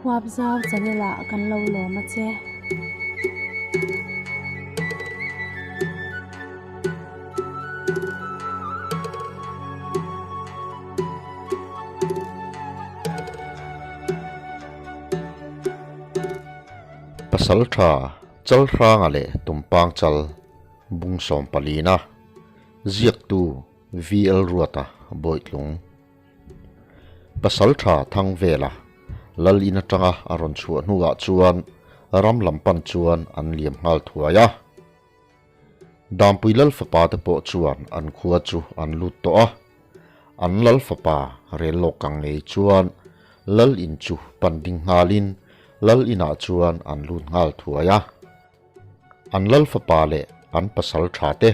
Huapzau channel ah kan lo lawm a che. Pasaltha Chalhranga leh Tumpang Chal bung sawmpalina ziaktu VL Ruata Bawitlung. Pasal tha thang vela Lal in atanga a rawn chhuah hnuah chuan ram lam pan chuan an liam nghal thuai a. Dampui Lal fapa te pawh chuan an khua chu an lut tawh a. An Lal fapa rel lawk kang ngei chuan Lal in chu pan ding nghalin Lal inah chuan an lut nghal thuai a. An lal fapa leh an pasal tha te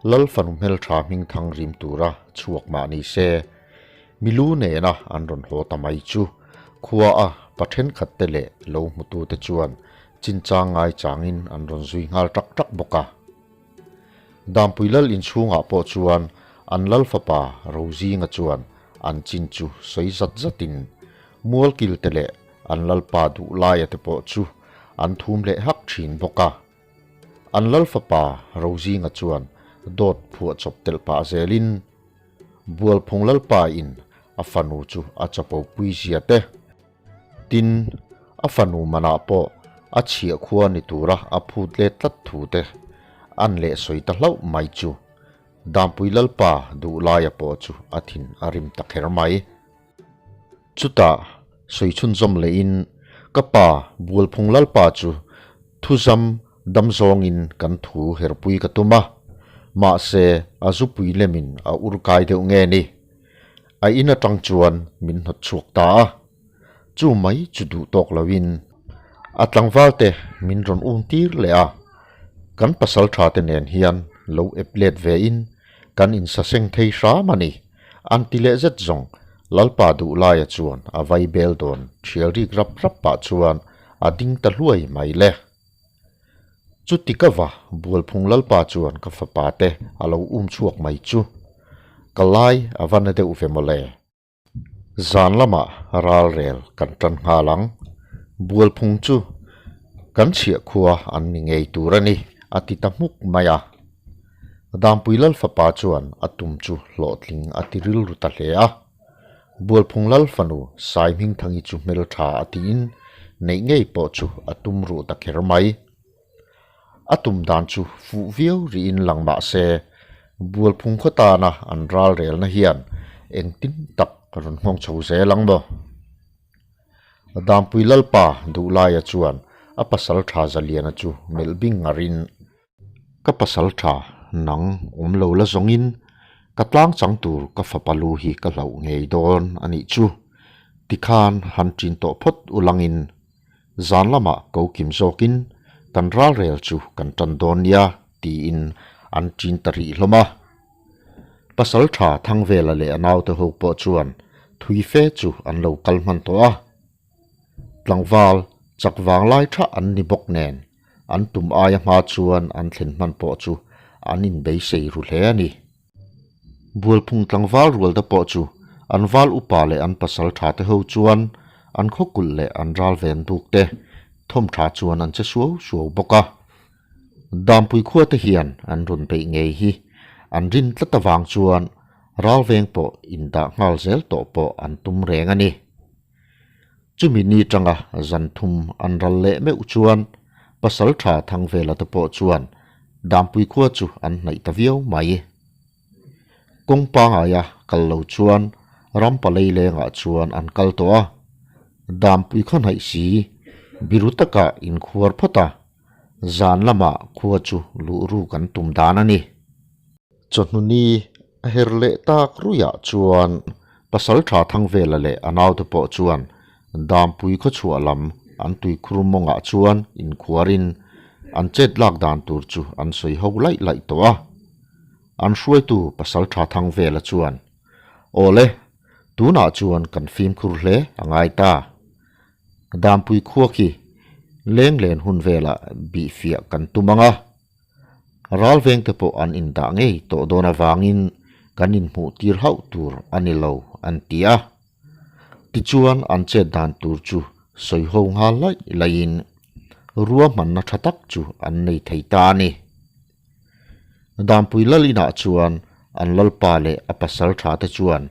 lal fanu hmeltha hming thang rim tura chhuak mah ni se, milu nena an rawn haw ta mai chu khua a pa thenkhat te leh lo hmutu te chuan chinchang ngai changin an rawn zui nghal tak tak bawk a. Dampui lal inchhungah pawh chuan an lal fapa Rozinga chuan an chin chu sawi zat zatin mualkil te leh An lalpa duh laia te pawh chu an thum leh hak thin bawk a. An lal fapa Rozinga chuan dawt phuah chawp telh pah zelin Bualphung lalpa in a fanu chu a chapo pui zia te. Tin, a fanu manah pawh a chhiah khua ni tura a phut let tlat thu te an leh sawi ta hlauh mai chu Dampui lalpa duh laia pawh chu a thin a rim ta kher mai. Chutah sawi chhunzawm lehin ka pa Bualphung Lalpa chu thuzam dam zawngin kan thu herpui ka tum a, mahse a zupui lemin a ur kai deuh nge ni. A in atang chuan min hnawt chhuak ta a, chu mai chu duh tawk loin a tlangval te min rawn um tir leh a, kan pasal tha te nen hian lo ep let ve in kan insaseng thei hram a ni. An ti leh zet zawng, Lalpa duh laia chuan a vai bel dawn thial rik rap rap pah chuan a ding ta hluai mai le. Chuti ka va Bualphung Lalpa chuan ka fapa te a lo um chhuak mai chu. Ka lai a va na deuh ve mawle. Zan lamah ral rel kan tan nghal ang. Bualphung chu kan chhiah khua an ni ngei tur a ni, a ti ta hmuk mai a. Dampui Lal fapa chuan a tum chu hlawhtling a ti rilru ta hle a. Bualphung Lal fanu Sai Hmingthangi chu hmeltha a tiin neih ngei pawh chu a tum ruh ta kher mai. A tum dan chu fuh viau rihin lang mah se, Bualphung khaw tana an ralrelna hian engtin tak rawn nghawng chho zel ang maw? Dampui Lalpa Duhlaia chuan a pasal tha Zaliana chu melh bing ngarin, Ka pasal tha nang awm lo la zawngin ka tlang chang tur ka fapa lu hi ka hlauh ngei dawn a nih chu. Tikhan han ṭin tawh phawt u langin zan lamah ko kim zawkin kan ralrel chu kan ṭan dawn nia tiin an ṭin ta rih hlawm a. Pasal tha Thangvela leh a naute ho pawh chuan thui fe chu an lo kal hman tawh a. Tlangval chak vanglai tha an ni bawk nen an tum aia hma chuan an thlen hman pawh chu an inbeisei ru hle a ni. Bualphung tlangval rual te pawh chu an val upa leh an pasal tha te ho chuan an khawkulh leh an ral ven duk te thawm tha chuan an che suau suau bawk a. Dampui khua te hian an rawn beih ngei hi an rin tlat avang chuan ral veng pawh indah nghal zel tawh pawh an tum reng a ni. Chumi ni tanga zan thum an ral leh meuh chuan pasal tha Thangvela te pawh chuan Dampui khua chu an hnaih ta viau mai. Kawng pangaia kal lo chuan ram palei lengah chuan an kal tawh a, Dampui khaw hnaih si biru taka inkhuar phawt a, zan lamah khua chu luh ruk an tum dan a ni. Chawhnu ni a her leh tak ruiah chuan pasal tha Thangvela leh a naute pawh chuan Dampui khawchhuah lam an tuikhur mawngah chuan inkhuarin an chet lak dan tur chu an sawi ho laih laih tawh a. An hruaitu pasal tha Thangvela chuan, Awle, tunah chuan kan fimkhur hle a ngai ta. Dampui khua khi lenglen hun velah bihfiah kan tum ang a. Ral vengte pawh an indah ngei tawh dawn avangin kan inhmuh tir hauh tur a ni lo an ti a. Tichuan an chet dan tur chu sawi ho nghal laih laihin ruahmanna tha tak chu an nei thei ta a ni. Dampui lal inah chuan an lalpa leh a pasal tha te chuan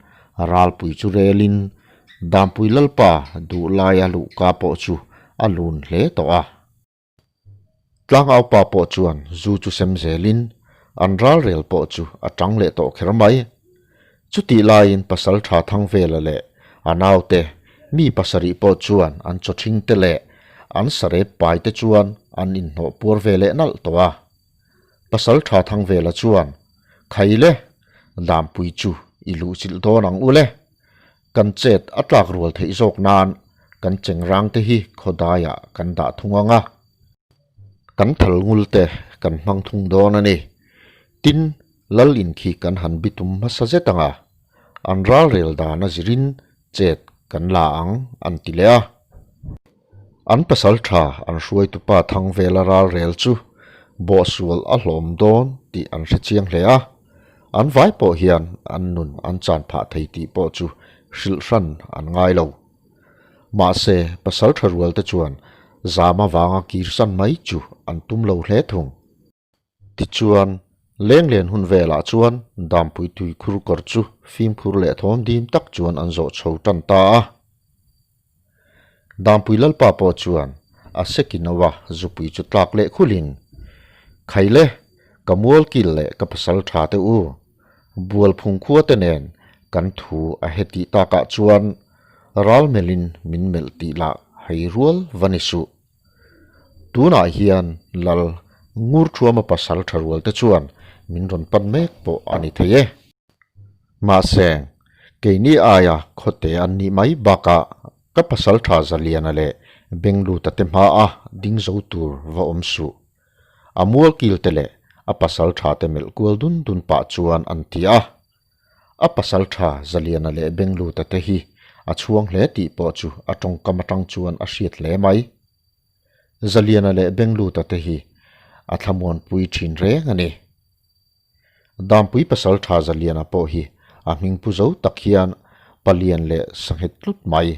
ralpui chu relin Dampui lalpa duh laia luhka pawh chu a lun hle tawh a. Tlangaupa pawh chuan zu chu sem zelin an ralrel pawh chu a tang leh tawh kher mai. Chutih laiin pasal tha Thangvela leh a naute mi pasarih pawh chuan an chawthing te leh an sarep pai te chuan an inhnawh puar ve leh nalh tawh a. Pasal tha Thangvela chuan, Khai le, Dampui chu i luhchilh dawn ang u le. Kan chet a tlak rual theih zawk nan kan chengrang te hi khawdaiah kan dah thung ang a. Kan thal ngul te kan hmang thung dawn a ni. Tin, lal in khi kan han bitum hmasa zet ang a, an ralrel dan a zirin chet kan la ang an ti leh a. An pasal tha an hruaitupa Thangvela ralrel chu bawhsual a hlawm dawn tih an hre chiang hle a, an vai pawh hian an nun an chan phah thei tih pawh chu hrilh hran an ngai lo. Mahse, pasal tha rualte chuan zam avanga kirsan mai chu an tum lo hle thung. Tichuan, lenglen hun velah chuan Dampui tuikhur kawr chu fimkhur leh thawm dim tak chuan an zawh chho tan ta a. Dampui Lalpa pawh chuan a Sekinoa zupui chu tlak leh khulhin, Khaile, ka mualkil leh ka pasal tha te u, Bualphung khua te nen kan thu a hetih takah chuan ral melhin min melh tih lah hei rual va ni suh. Tunah hian Lal Ngurthuama pasal tha rual te chuan min rawn pan mek pawh a ni thei e. Mahse, keini aia khawte an nih mai bakah ka pasal tha Zaliana leh Bengluta te hmaa ding zo tur va awm suh. A mualkil te leh a pasal tha te melh kual dun dun pah chuan an ti a. A pasal tha Zaliana leh Bengluta te hi a chhuang hle tih pawh chu a tawngkam atang chuan a hriat hle mai. Zaliana leh Bengluta te hi a thlamuanpui thin reng a ni. Dampui pasal tha Zaliana pawh hi a hming pu zo tak hian palian leh sanghet tlut mai.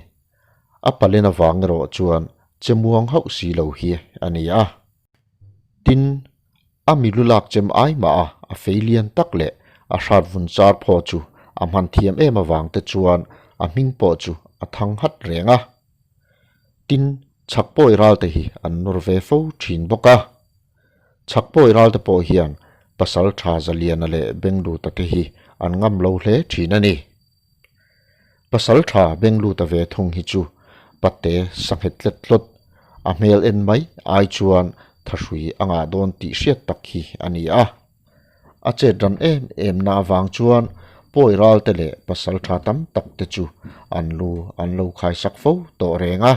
A palen avang erawh chuan che muang hauh si lo hi a ni a. Tin, a milu lak chem ai mah a, a fei lian tak leh a hrat vun char phaw chu a hman thiam em avang te chuan a hming pawh chu a thang hat reng a. Tin, chhakpawi ral te hi an nawr ve fo thin bawk a. Chhakpawi ral te pawh hian pasal tha Zaliana leh Bengluta te hi an ngam lo hle thin a ni. Pasal tha Bengluta ve thung hi chu pate sanghet tlet tlawt, a hmel en mai ai chuan thahrui a ngah dawn tih hriat tak hi a ni a. A chet ran em em na avang chuan pawi ral te leh pasal tha tam tak te chu an lu an lo khaisak fo tawh reng a.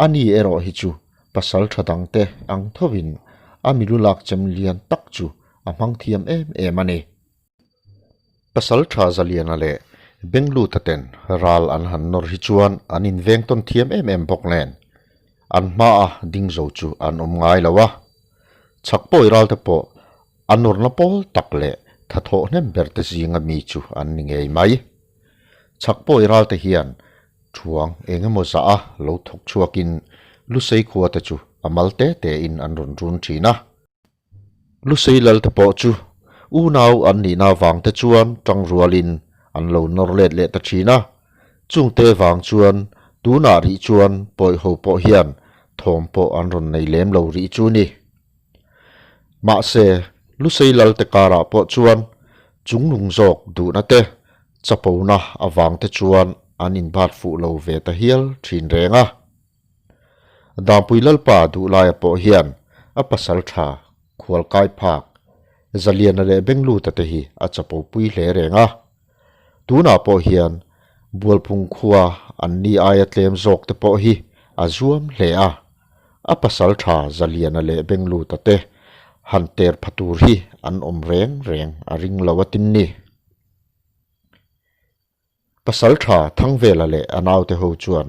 A ni erawh hi chu pasal tha dang te ang thovin a milu lak chem lian tak chu a hmang thiam em em a ni. Pasal tha Zaliana leh Bengluta ten ral an han nawr hi chuan an inveng tawn thiam em em bawk nen an hmaa ding zo chu an awm ngai lo a. Chhakpawi ral te pawh a nawrna pawl tak leh thathawh hnem ber te zinga mi chu an ni ngei mai. Chhakpawi ral te hian thuang eng emaw zah a lo thawk chhuakin Lusei khua te chu a mal te tein an rawn run thin a. Lusei lal te pawh chu unau an nihna vang te chuan tang rualin an lo nawr let leh ta thin a, chungte vang chuan tunah rih chuan pawi ho pawh hian thawm pawh an rawn nei lem lo rih chu ni. Mahse, Lusei lal te karah pawh chuan chunglung zawk duhna te, chapona avang te chuan an inbat fuh lo ve ta hial thin reng a. Dampui Lalpa duhlaia pawh hian a pasal tha khualkai phak Zaliana leh Bengluta te hi a chapopui hle reng a. Tunah pawh hian Bualphung khua an ni aia tlem zawk te pawh hi a zuam hle a. A pasal tha Zaliana leh Bengluta te han ter pha tur hi an awm reng reng a ring lo a tin ni. Pasal tha Thangvela leh a naute ho chuan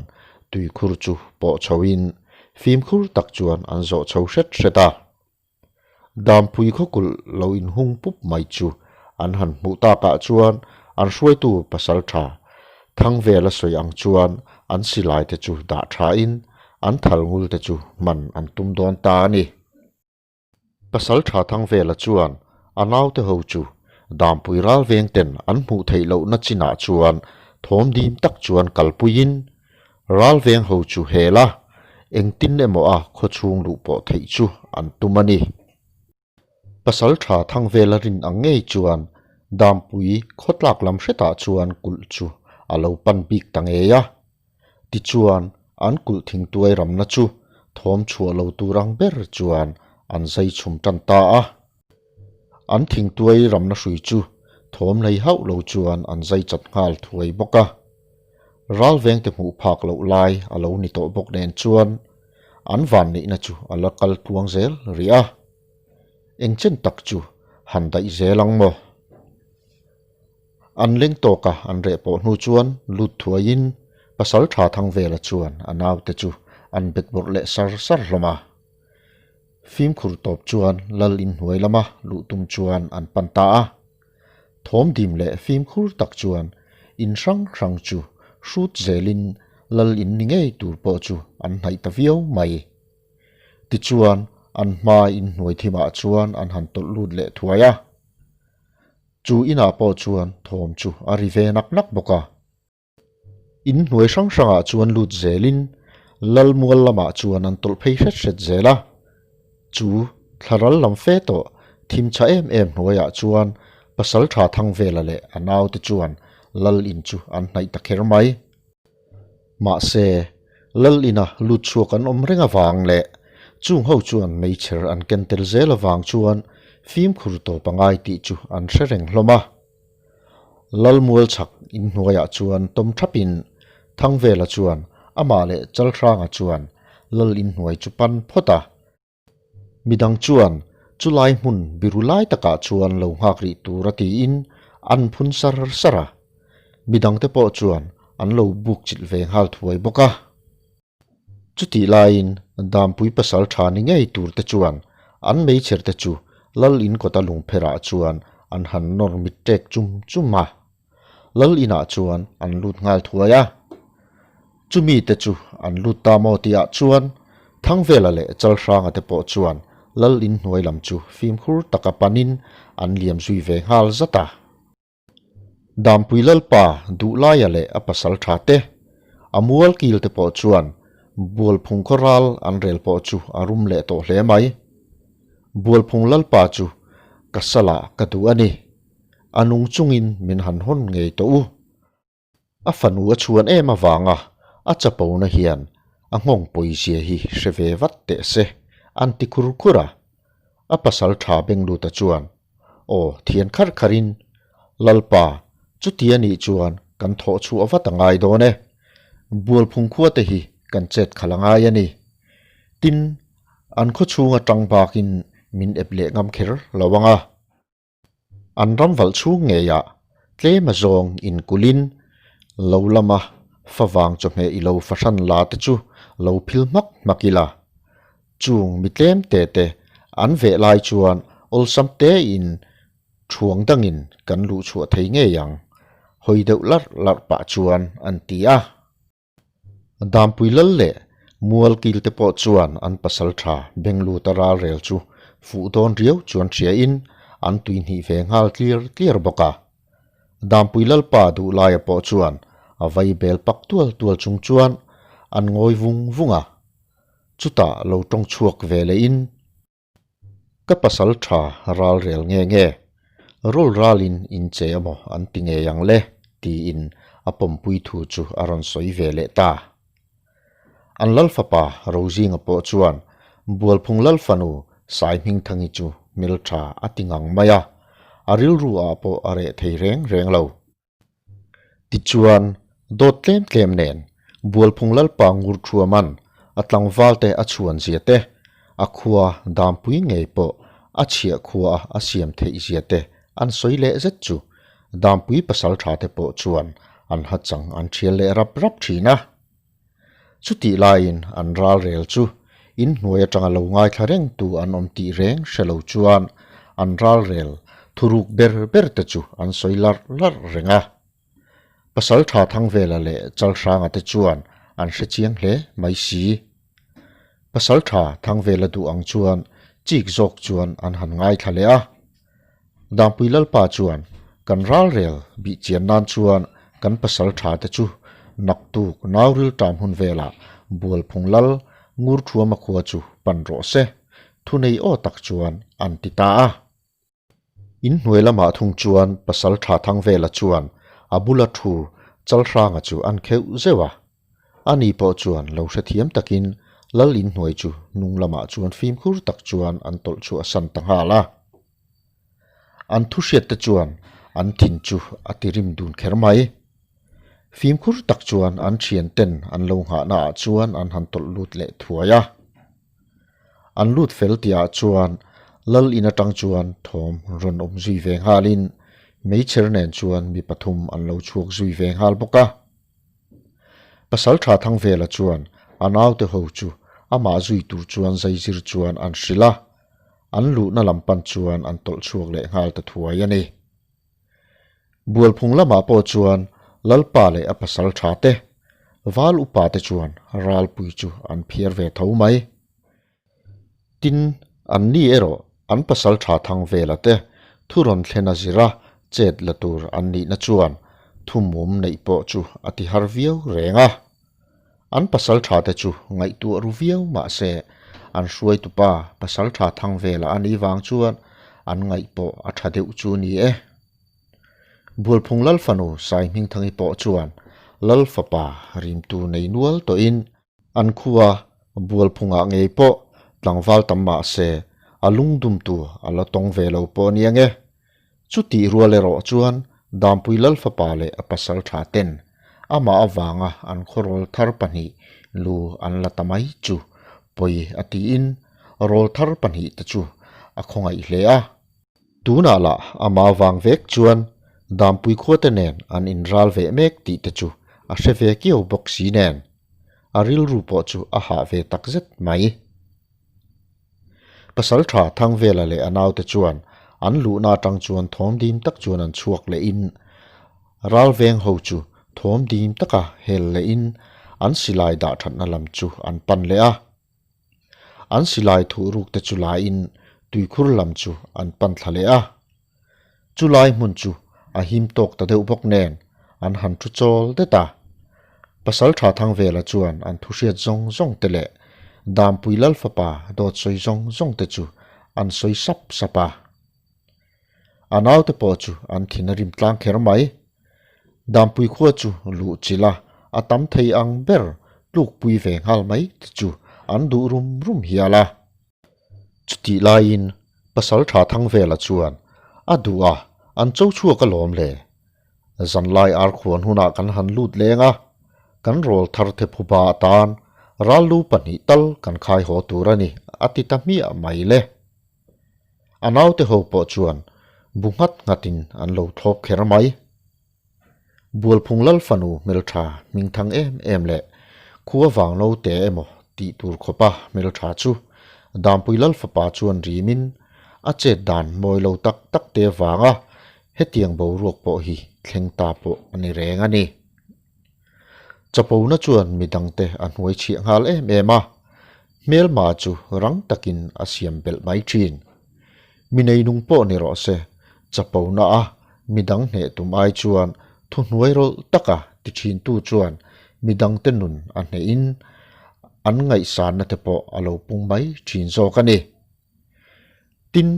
tuikhur chu pawh chhoin fimkhur tak chuan an zawh chho hret hret a. Dampui khawkulh lo inhung pup mai chu an han hmuh takah chuan an hruaitu pasal tha Thangvela sawi ang chuan an silai te chu dah thain an thal ngul te chu hman an tum dawn ta a ni. Pasaltha Thangvela chuan a naute ho chu Dampui ralveng ten an hmuh theih lohna chinah chuan thawm dim tak chuan kalpuiin ralveng ho chu hel a, engtin emaw a khawchhung luh pawh theih chu an tum a ni. Pasaltha Thangvela rin ang ngei chuan Dampui khawtlak lam hretah chuan kulh chu a lo pan bik ta ngei a. Tichuan, an kulh thingtuai ramna chu thawm chhuah lo tur ang ber chuan an zai chhum tan ta a. An thingtuai ramna hrui chu thawm nei hauh lo chuan an zai chat nghal thuai bawk a. Ralvengte hmuh phak loh lai a lo ni tawh bawk nen chuan an vanneihna chu a la kal tluang zel rih a. Engchen tak chu han daih zel ang maw? An leng tawka an reh pawh hnu chuan lut thuaiin pasal tha Thangvela chuan a naute chu an bet bawrh leh sar sar hlawm a. Fimkhur tawp chuan lal inhnuai lama luh tum chuan an pan ta a. Thawm dim leh fimkhur tak chuan in hrang hrang chu hrut zelin lal in ni ngei tur pawh chu an hnaih ta viau mai. Tichuan an hma inhnuai thimah chuan an han tawlh lut leh thuai a. Chu inah pawh chuan thawm chu a ri ve nak nak bawk a. In hnuai hrang hrangah chuan lut zelin Lalmual lamah chuan an tawlh phei hret hret zel a. Chu thlaral lam fe tawh thim tha em em hnuaiah chuan Pasaltha Thangvela leh a naute chuan Lal in chu an hnaih ta kher mai. Mahse, Lal ina lut chhuak an awm reng avang leh chung ho chuan meichher an ken tel zel avang chuan fimkhur tawp a ngai tih chu an hre reng hlawm a. Lal mual chhak inhnuaiah chuan tawm thapin Thangvela chuan amah leh Chalhranga chuan Lal inhnuai chu pan phawt a. Midang chuan chulai hmun biru lai takah chuan lo nghak rih tur a tiin an phun sar sar a, midangte pawh chuan an lo buk chilh ve nghal thuai bawk a. Chutih laiin Dampui pasal tha ni ngei tur te chuan an meichher te chu Lal in kawta lungpherah chuan an han nawr mit ṭek chum chum a. Lal inah chuan an lut nghal thuai a. Chumi te chu an lut ta maw tihah chuan Thangvela leh Chalhranga te pawh chuan Lal in hnuai lam chu fimkhur taka panin an liam zui ve nghal zat a. Dampui Lalpa Duhlaia leh a pasal tha te, a mual kil te pawh chuan Bualphung khaw ral an rel pawh chu a rum leh tawh hle mai. Bualphung Lalpa chu ka salah ka duh a ni. A nung chungin min han hawn ngei tawh u. A fanu a chhuan em avanga a chapona hian a nghawng pawizia hi hre ve vat teh se, an ti khur khur a. A pasal tha Bengluta chuan, Aw, thian kharh kharhin, Lalpa, chuti a nih chuan kan thawh chhuah vat a ngai dawn e. Bualphung khua te hi kan chet khalh a ngai a ni. Tin, an khawchhung atang bakin min ep leh ngam kher lo ang a. An ram valh chhung ngeiah tlem a zawng inkulhin lo lama favang chawhmeh i lo fahran la te chu lo phil hmak hmak ila. Chung mi tlem te te an veh lai chuan awlsam tein thuang dangin kan luh chhuah thei ngei ang, hawi deuh larh larh pah chuan an ti a. Dampui lal leh mual kil te pawh chuan an pasal tha Bengluta ral rel chu fuh dawn riau chuan hriain an tui hnih ve nghal tlir tlir bawk a. Dampui lalpa duhlaia pawh chuan a vai bel pak tual tual chung chuan an ngawi vung vung a. Chutah lo tawng chhuak ve lehin. Ka pasal tha ral rel nge nge, rawl ralin in che emaw an ti ngei ang le tiin a pawmpui thu chu a rawn sawi ve leh ta. An lal fapa Rozinga pawh chuan Bualphung lal fanu Saihmingthangi chu hmeltha a ti ngang mai a, a rilru ah pawh a reh thei reng reng lo. Tichuan, dawt tlem tlem nen Bualphung Lalpa ngur thuaman a tlangvalte a chhuan zia te, a khua dampui ngei pawh a chhiah khua a siam theih zia te an sawi leh zet chu dampui pasaltha te pawh chuan an hachang an thial leh rap rap thin a. Chutih laiin an ral rel chu in hnuai atanga lo ngaithla reng tu an awm tih reng hre lo chuan an ral rel thuruk ber ber te chu an sawi larh larh reng a. Pasaltha Thangvela leh Chalhranga te chuan an hre chiang hle mai si. Pasalṭha Thangvela duh ang chuan chik zawk chuan an han ngaithla leh a. Dangpui Lalpa chuan kan ralrel bih chian nan chuan kan pasalṭha te chu naktuk nauril ṭam hun velah Bualphung Lal Ngurṭhuama khua chu pan rawh se, thunei aw tak chuan an ti ta a. In hnuai lamah thung chuan Pasalṭha Thangvela chuan a bula thu Chalhranga chu an kheuh zeuh a. Ani pawh chuan lo hrethiam takin Lal in hnuai chu hnung lamah chuan fimkhur tak chuan an tawlh chhuah a san ta nghal a. An thu hriat te chuan an thin chu a ti rim dun kher mai. Fimkhur tak chuan an thian ten an lo nghahna ah chuan an han tawlh lut leh thuai a. An lut fel tihah chuan Lal in atang chuan thawm rawn awm zui ve nghalin meichher nen chuan mi pathum an lo chhuak zui ve nghal bawk a. Pasaltha Thangvela chuan a naute ho chu amah zui tur chuan zaizir chuan an hrilh a, an luhna lam pan chuan an tawlh chhuak leh nghal ta thuai a ni. Bualphung lamah pawh chuan Lalpa leh a pasal tha te, Val upa te chuan ralpui chu an phiar ve tho mai. Tin, an ni erawh an pasal tha thang vela te thu rawn thlen a zira chet la tur an nihna chuan thu mum neih pawh chu a ti har viau reng a. An pasal tha te chu ngaihtuah ru viau mah se an hruaitupa pasal tha thang vela a nih vang chuan an ngaih pawh a tha deuh chu ni e. Bualphung Lal fanu Saihmingthangi pawh chuan Lal fapa rimtu nei nual tawhin an khua Bualphungah ngei pawh tlangval tam mah se a lungdumtu a la tawng ve lo pawh a ni ange. Chutih rual erawh chuan Dampui Lalfapa leh a pasal tha ten amah avanga an khawrawl thar pahnih lu an la ta mai chu pawi a tiin rawl thar pahnih te chu a khawngaih hle a. Tunah lah amah vang vek chuan Dampui khuate nen an inral veh mek tih te chu a hre ve kiau bawk si nen a rilru pawh chu a hah ve takzet mai. Pasalṭha Thangvela leh a naute chuan an luhna aṭang chuan thawm dim tak chuan an chhuak leh in, ralveng ho chu thawm dim taka hel leh in an silai dah ṭhatna lam chu an pan leh a. An silai thuh ruk te chu la in tuikhur lam chu an pan thla leh a. Chulai hmun chu a him tawk ta deuh bawk nen an han thu chawl det a. Pasalṭha Thangvela chuan an thu hriat zawng zawng te leh Dampui Lalfapa dawt sawi zawng zawng te chu an sawi sap sap a. A naute pawh chu an thin a rim tlang kher mai. Dampui khua chu luh chilh a, a tam thei ang ber tlukpui ve nghal mai te chu an duh rum rum hial a. Chutih laiin Pasalṭha Thangvela chuan a duh a, an cho chhuak alawm le. Zanlai arkhuan hunah kan han lut leng a, kan rawl thar the phuba atan rallu pahnih tal kan khai haw tur a ni, a ti ta hmiah mai le. A naute ho pawh chuan bu nghat nghatin an lo thlawp kher mai. Bualphung Lal fanu hmeltha hmingthang em em leh khua vang lo te emaw tih tur khawpa hmeltha chu Dampui Lal fapa chuan rimin a chet dan mawi lo tak tak te vanga hetiang boruak pawh hi thleng ta pawh a ni reng a ni. Chapona chuan midangte a hnuai chhiah nghal em em a, hmelma chu rang takin a siam belh mai thin. Mi neinung pawh ni rawh se, chapona a midang hneh tum ai chuan thuhnuai rawlh taka ti thintu chuan midangte nun a hnehin an ngaihsanna te pawh a lo pung mai thin zawk a ni. Tin,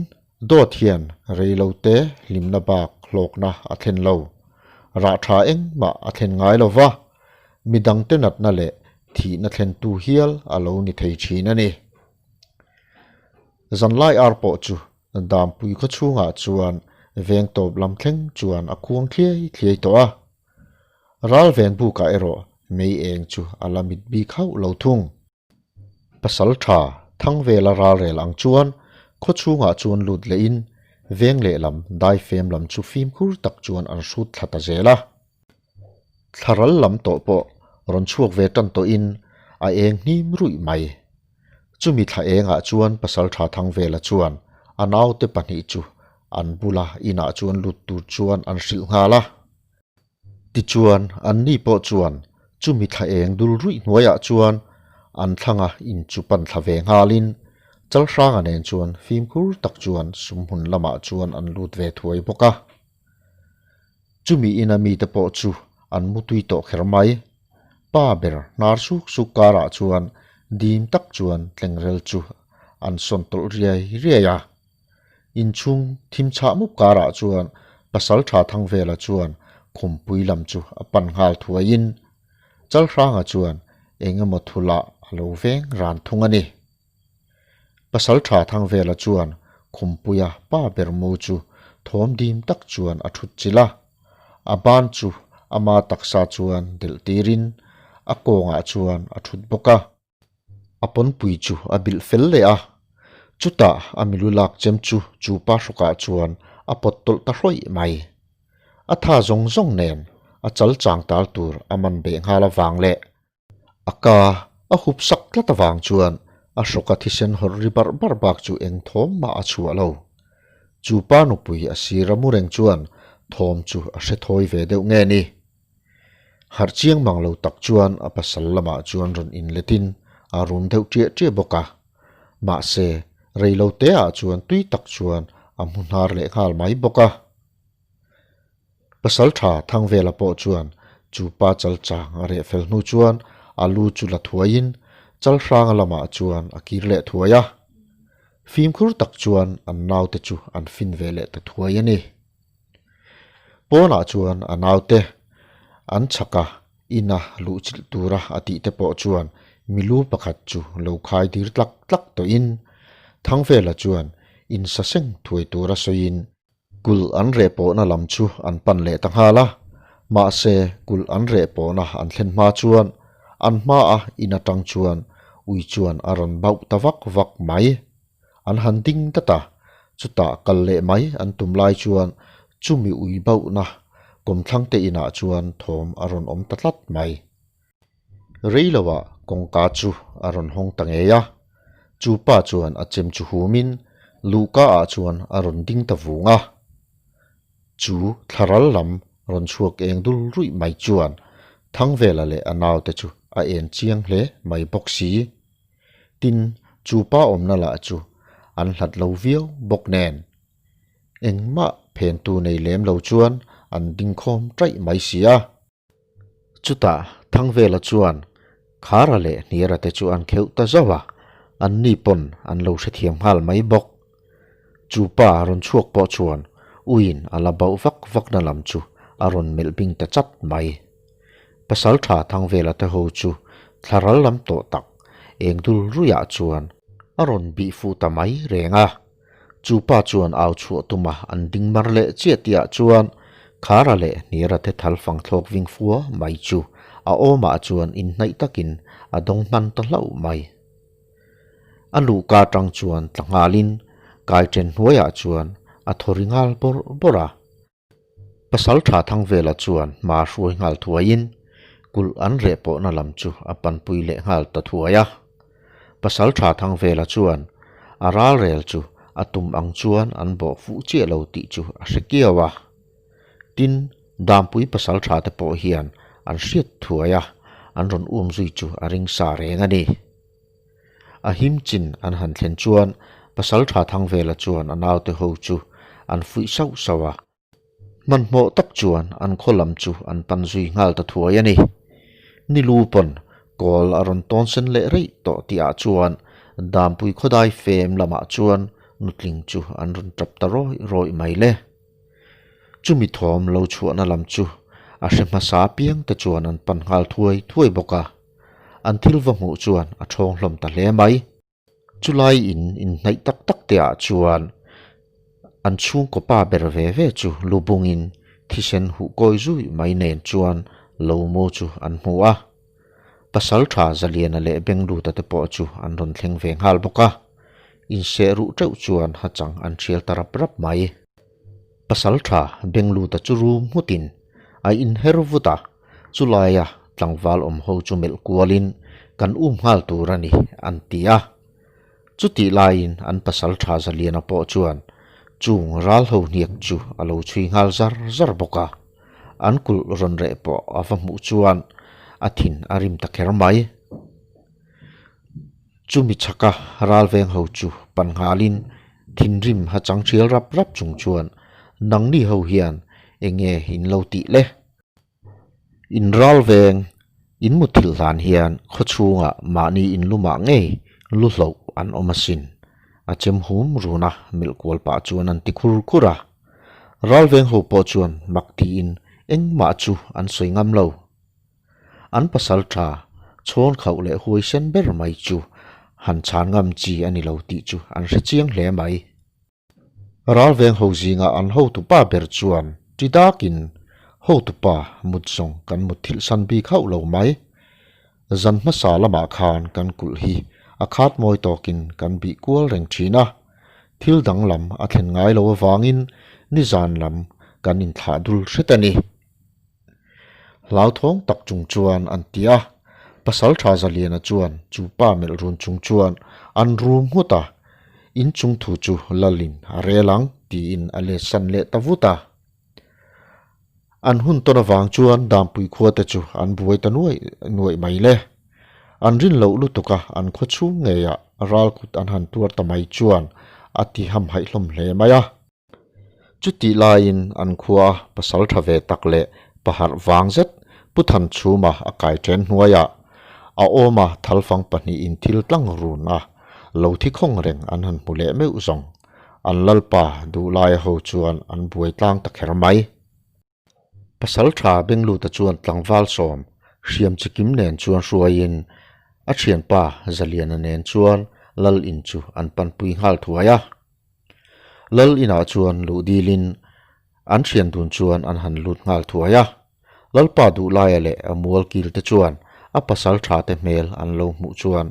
dawt hian reilote hlimna bak hlawkna a thlen lo. Rah tha engmah a thlen ngai lo va, midangte natna leh thihna thlentu hial a lo ni thei thin a ni. Zanlai ar pawh chu Dampui khaw chhungah chuan veng tawp lam thleng chuan a khuang thliai thliai tawh a. Ral veng bukah erawh mei eng chu a la mit bik hauh lo thung. Pasal tha Thangvela ralrel ang chuan khaw chhungah chuan lut lehin veng lehlam daifem lam chu fimkhur tak chuan an hrut thla ta zel a. Thlaral lam tawh pawh rawn chhuak ve tan tawhin a eng hnim ruih mai. Chumi thla engah chuan Pasaltha Thangvela chuan a naute pahnih chu an bula inah chuan lut tur chuan an hrilh nghal a. Tichuan, anni pawh chuan Chumi thla eng dul ruih hnuaiah chuan an thlanga in chu pan thla ve nghalin Chalhranga nen chuan fimkhur tak chuan sumhmun lamah chuan an lut ve thuai bawk a. Chumi ina mite pawh chu an mutui tawh kher mai. Pa ber hnar suk suk karah chuan dim tak chuan tlengrel chu an sawn tawlh riai riai a. Inchhung thim chhah mup karah chuan Pasaltha Thangvela chuan khumpui lam chu a pan nghal thuaiin Chalhranga chuan eng emaw thulah a lo veng ran thung a ni. Pasaltha Thangvela chuan khumpuia pa ber mu chu thawm dim tak chuan a thut chilh a, a ban chu ama taksa chuan delh tirin a kawngah chuan a thut bawk a. A pawnpui chu a bilh fel leh a, chutah a milu lak chem chu chu pa hrawkah chuan a pawt tawlh ta hrawih mai. A tha zawng zawng nen a chal chang tal tur a man beh nghal avang leh a ka a hup sak tlat avang chuan a hrawka thisen hawrh ri barh barh bak chu eng thawm mah a chhuah lo. Chu pa nupui a sir a mu reng chuan thawm chu a hre thawi ve deuh nge ni? Harh chiang mang lo tak chuan a pasal lamah chuan rawn inletin a rum deuh ṭiah ṭiah bawk a. Mahse, rei lo teah chuan tui tak chuan a hmu hnar leh nghal mai bawk a. Pasal tha Thangvela pawh chuan chu pa chal chang a reh fel hnu chuan a lu chu la thuaiin Chalhranga lamah chuan a kir leh thuai a. Fimkhur tak chuan an naute chu an fin ve leh ta thuai a ni. Pawnah chuan a naute an chhak a, ina luh chilh tura a tih te pawh chuan milu pakhat chu lo khai dir tlak tlak tawhin Thangvela chuan insa seng thuai tura sawiin Kulh an reh pawhna lam chu an pan leh ta nghal a, mahse kulh an reh pawhna an thlen hma chuan an hmaa in atang chuan ui chuan a rawn bauh ta vak vak mai. An han ding dat a, chutah kal leh mai an tum lai chuan chumi ui bauhna kawmthlangte inah chuan thawm a rawn awm ta tlat mai. Rei loah kawngka chu a rawn hawng ta ngei a, chu pa chuan a chem chu humin luhka ah chuan a rawn ding ta vung a. Chu thlaral lam rawn chhuak eng dul ruih mai chuan Thangvela leh a naute chu a en chiang hle mai bawk si. Tin, chu pa awmna lah chu an hlat lo viau bawk nen. Engmah phentu nei lem lo chuan an ding khawm taih mai si a. Chutah Thangvela chuan Khara leh Hniara te chu an kheuh ta zauh a, anni pawn an lo hrethiam nghal mai bawk. Chu pa rawn chhuak pawh chuan uiin a la bauh vak vakna lam chu a rawn melh bing ta chat mai. Pasaltha Thangvela te ho chu thlaral lam tawh tak eng dul ruiah chuan a rawn bih fuh ta mai reng a. Chu pa chuan au chhuah tuma an ding mar leh chiah tihah chuan Khara leh Hniara te thal fang thlawk ving fua mai chu a awmah chuan inhnaih takin a dawng hman ta hlauh mai. A luhka atang chuan tla nghalin kai chen hnuaiah chuan a thaw ri nghal bawrh bawrh a. Pasaltha Thangvela chuan hma hruai nghal thuaiin kulh an reh pawhna lam chu a panpui leh nghal ta thuai a. Pasaltha Thangvela chuan a ralrel chu a tum ang chuan an bawh fuh chiah lo tih chu a hre kiau a. Tin, Dampui pasaltha te pawh hian an hriat thuai a, an rawn um zui chu a ring sa reng a ni. A him chin an han thlen chuan Pasaltha Thangvela chuan a naute ho chu an fuih sauh sauh a. Hmanhmawh tak chuan an khaw lam chu an pan zui nghal ta thuai a ni. Ni lu pawn kawl a rawn tawn sen leh reih tawh tihah chuan Dampui khawdai fem lamah chuan nutling chu an rawn tap ta rawih rawih mai le. Chumi thawm lo chhuahna lam chu a hre hmasa apiang te chuan an pan nghal thuai thuai bawk a. An thil va hmuh chuan a thawng hlawm ta hle mai. Chulai in inhnaih tak tak te ah chuan an chhungkaw pa ber ve ve chu lu bungin thisen huh kawi zui mai nen chuan lo mu chu an hmu a. Pasal tha Zaliana leh Bengluta te pawh chu an rawn thleng ve nghal bawk a. Inseh ruh teuh chuan hachang an thial ta rap rap mai. Pasal tha Bengluta chu rum nghutin a inher vut a, chulaia tlangval awm ho chu melh kualin kan um nghal tur a ni an ti a. Chutih laiin an pasal tha Zaliana pawh chuan chung ral ho hniak chu a lo chhui nghal zar zar bawk a. An kulh rawn reh pawh a va hmuh chuan a thin a rim ta kher mai. Chumi chhaka ralveng ho chu pan nghalin thinrim ha chang thial rap rap chung chuan nangni ho hian enge in lo tih le? In ralveng in muthilh hlan hian khawchhungah mahni in lumah ngei lu hloh an awm asin. A chem hum run a, melh kual pah chuan an ti khur khur a. Ralveng ho pawh chuan mak tiin engmah chu an sawi ngam lo. An pasal tha chhawn khauh leh huaisen ber mai chu han chhan ngam chi a ni lo tih chu an hre chiang hle mai. Ralveng ho zinga an hotupa ber chuan ti dakin, Hotupa, mut zawng kan mut thilh san bik hauh lo mai. Zan hmasa lamah khan kan kulh hi a khat mawi tawkin kan bih kual reng thin a. Thil danglam a thlen ngai lo avangin nizan lam kan inthlah dul hret a ni. Hlauthawng tak chung chuan an ti a, Pasaltha Zaliana chuan chu pa melh run chung chuan an rum nghut a, In chung thu chu Lalin a rel ang tiin a let san leh ta vut a. An hun tawn avang chuan Dampui khua te chu an buai ta nuaih nuaih mai le. An rin loh lutuk a, an khaw chhung ngeiah ral kut an han tuar ta mai chuan a ti hamhaih hlawm hle mai a. Chutih laiin an khua pasal tha ve tak leh paharh vang zet Pu Thanchhuma a kai then hnuaiah a awma thalfang pahnihin thil tlang run a lo thi khawng reng an han hmu leh meuh zawng. An lalpa duhlaia ho chuan an buai tlang ta kher mai. Pasal tha Bengluta chuan tlangval sawm hriam chikim nen chuan hruaiin a thianpa Zaliana nen chuan Lal in chu an panpui nghal thuai a. Lal inah chuan luh dilin an thian dun chuan an han lut nghal thuai a. Lalpa Duhlaia leh a mual kil te chuan a pasal tha te hmel an lo hmuh chuan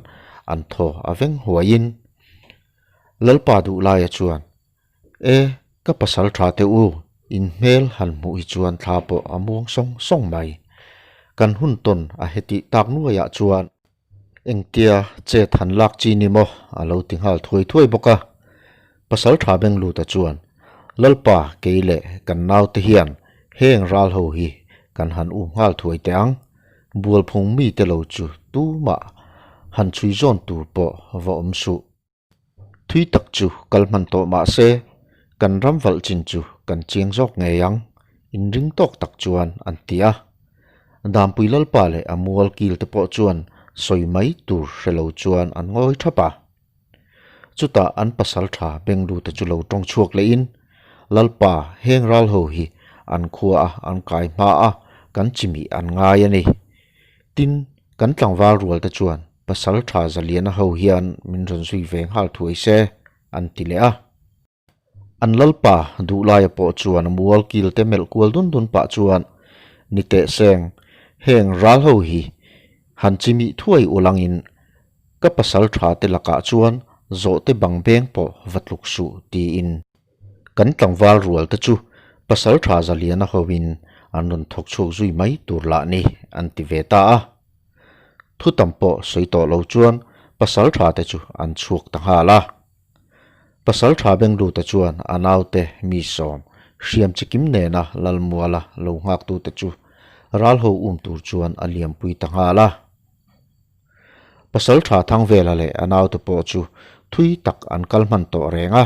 an thaw a veng huaiin Lalpa Duhlaia chuan E, ka pasal tha teh u, in hmel han hmuh hi chuan thla pawh a muang sawng sawng mai. Kan hun tawn a hetih tak nuaiah chuan engtia chet han lak chi ni maw a lo ti nghal thuai thuai bawk a. Pasal tha Bengluta chuan, Lalpa kei leh kan naute hian heng ral ho hi kan han um nghal thuai teh ang, bualphung mite lo chu tumah han chhui zawn tur pawh va awm suh. Thui tak chu kal hman tawh mah se, kan ram valh chin chu kan chiang zawk ngei ang, inring tawk tak chuan an ti a. Dampui Lalpa leh a mual kil te pawh chuan sawi mai tur hre lo chuan an ngawi thap a. Chutah an pasal tha Benglu te chu lo tawng chhuak lehin, Lalpa, heng ral ho hi an khua a an kai hma a, kan chimih an ngai a ni. Tin, kan tlangval rual te chuan Pasal tha Zaliana ho hian min rawn zui ve nghal thuai se, an ti leh a. An lalpa Duhlaia pawh chuan a mual kil te melh kual dun dun pah chuan, Ni teh seng, heng ral ho hi han chimih thuai ulangin ka pasal tha te lakah chuan zawhte bang beng pawh va tluk suh tiin Kan tlangval rual te chu pasal tha Zaliana hoin an rawn thawk chhuak zui mai tur lah ni an ti ve ta a. Thu tam pawh sawi tawh lo chuan pasal tha te chu an chhuak ta nghal a. Pasal tha Bengluta chuan a naute mi sawm hriam chikim nena Lalmuala lo nghaktute chu ral ho um tur chuan a liampui ta nghal a. Pasal tha Thangvela leh a naute pawh chu thui tak an kal hman tawh reng a.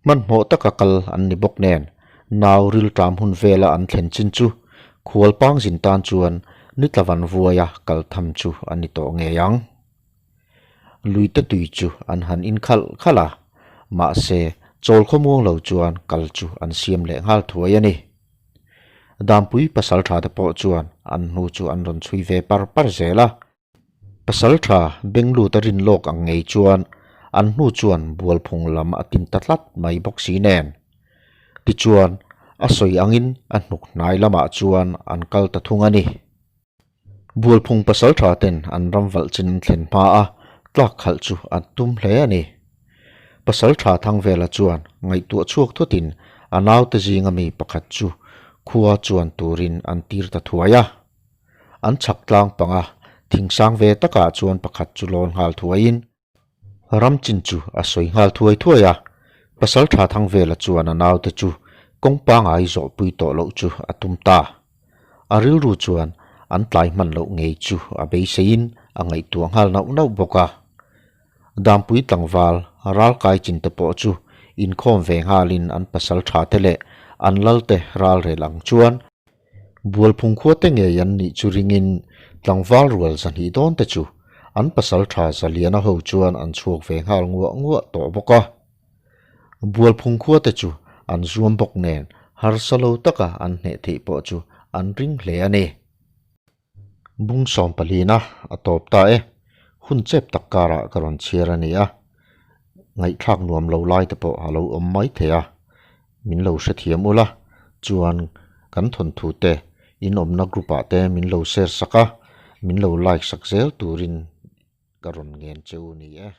Hmanhmawh taka kal an ni bawk nen, nau rilṭam hun vela an thlen chin chu khual pangzin tan chuan ni tlavan vuaia kal tham chu a ni tawh ngei ang. Luite tui chu an han in khalh khalh a, mahse chawl khawmuang lo chuan kal chu an siam leh nghal thuai a ni. Dampui pasal tha te pawh chuan an hnu chu an rawn chhui ve par par zel a. Pasal tha Bengluta rin lawk ang ngei chuan an hnu chuan bualphung lam a tin ta tlat mai bawk si nen. Tichuan, a sawi angin a hnuk hnai lamah chuan an kal ta thung a ni. Bualphung pasal tha ten an ram valh chin an thlen hma a, tlak khalh chu an tum hle a ni. Pasal tha Thangvela chuan ngaihtuah chhuak thutin a naute zinga mi pakhat chu khua chuan turin an tir ta thuai a. An chhak tlang panga thingsang ve takah chuan pakhat chu lawn nghal thuaiin Ram chin chu a sawi nghal thuai thuai a, Pasal tha Thangvela chuan a naute chu kawng pangai zawhpui tawh loh chu a tum ta. A rilru chuan an tlai hman loh ngei chu a beiseiin a ngaihtuah nghal nauh nauh bawk a. Dampui tlangval ralkai chin te pawh chu inkhawm ve nghalin an pasal tha te leh an lal te ral rel ang chuan Bualphung khua te ngei an nih chu ringin tlangval rual zahnih dawn te chu an pasal tha Zaliana ho chuan an chhuak ve nghal nguah nguah tawh bawk a. Bualphung khua te chu an zuam bawk nen harsa lo taka an hneh theih pawh chu an ring hle a ni. Bung sawm palina a tawp ta e. Hun chep tak karah ka rawn chhiar a ni a, ngaihthlak nuam lo lai te pawh a lo awm mai thei a, min lo hrethiam ula chuan kan thawnthu te in awmna group ah te min lo share sak a, min lo like sak zel turin ka rawn ngen che u ni e.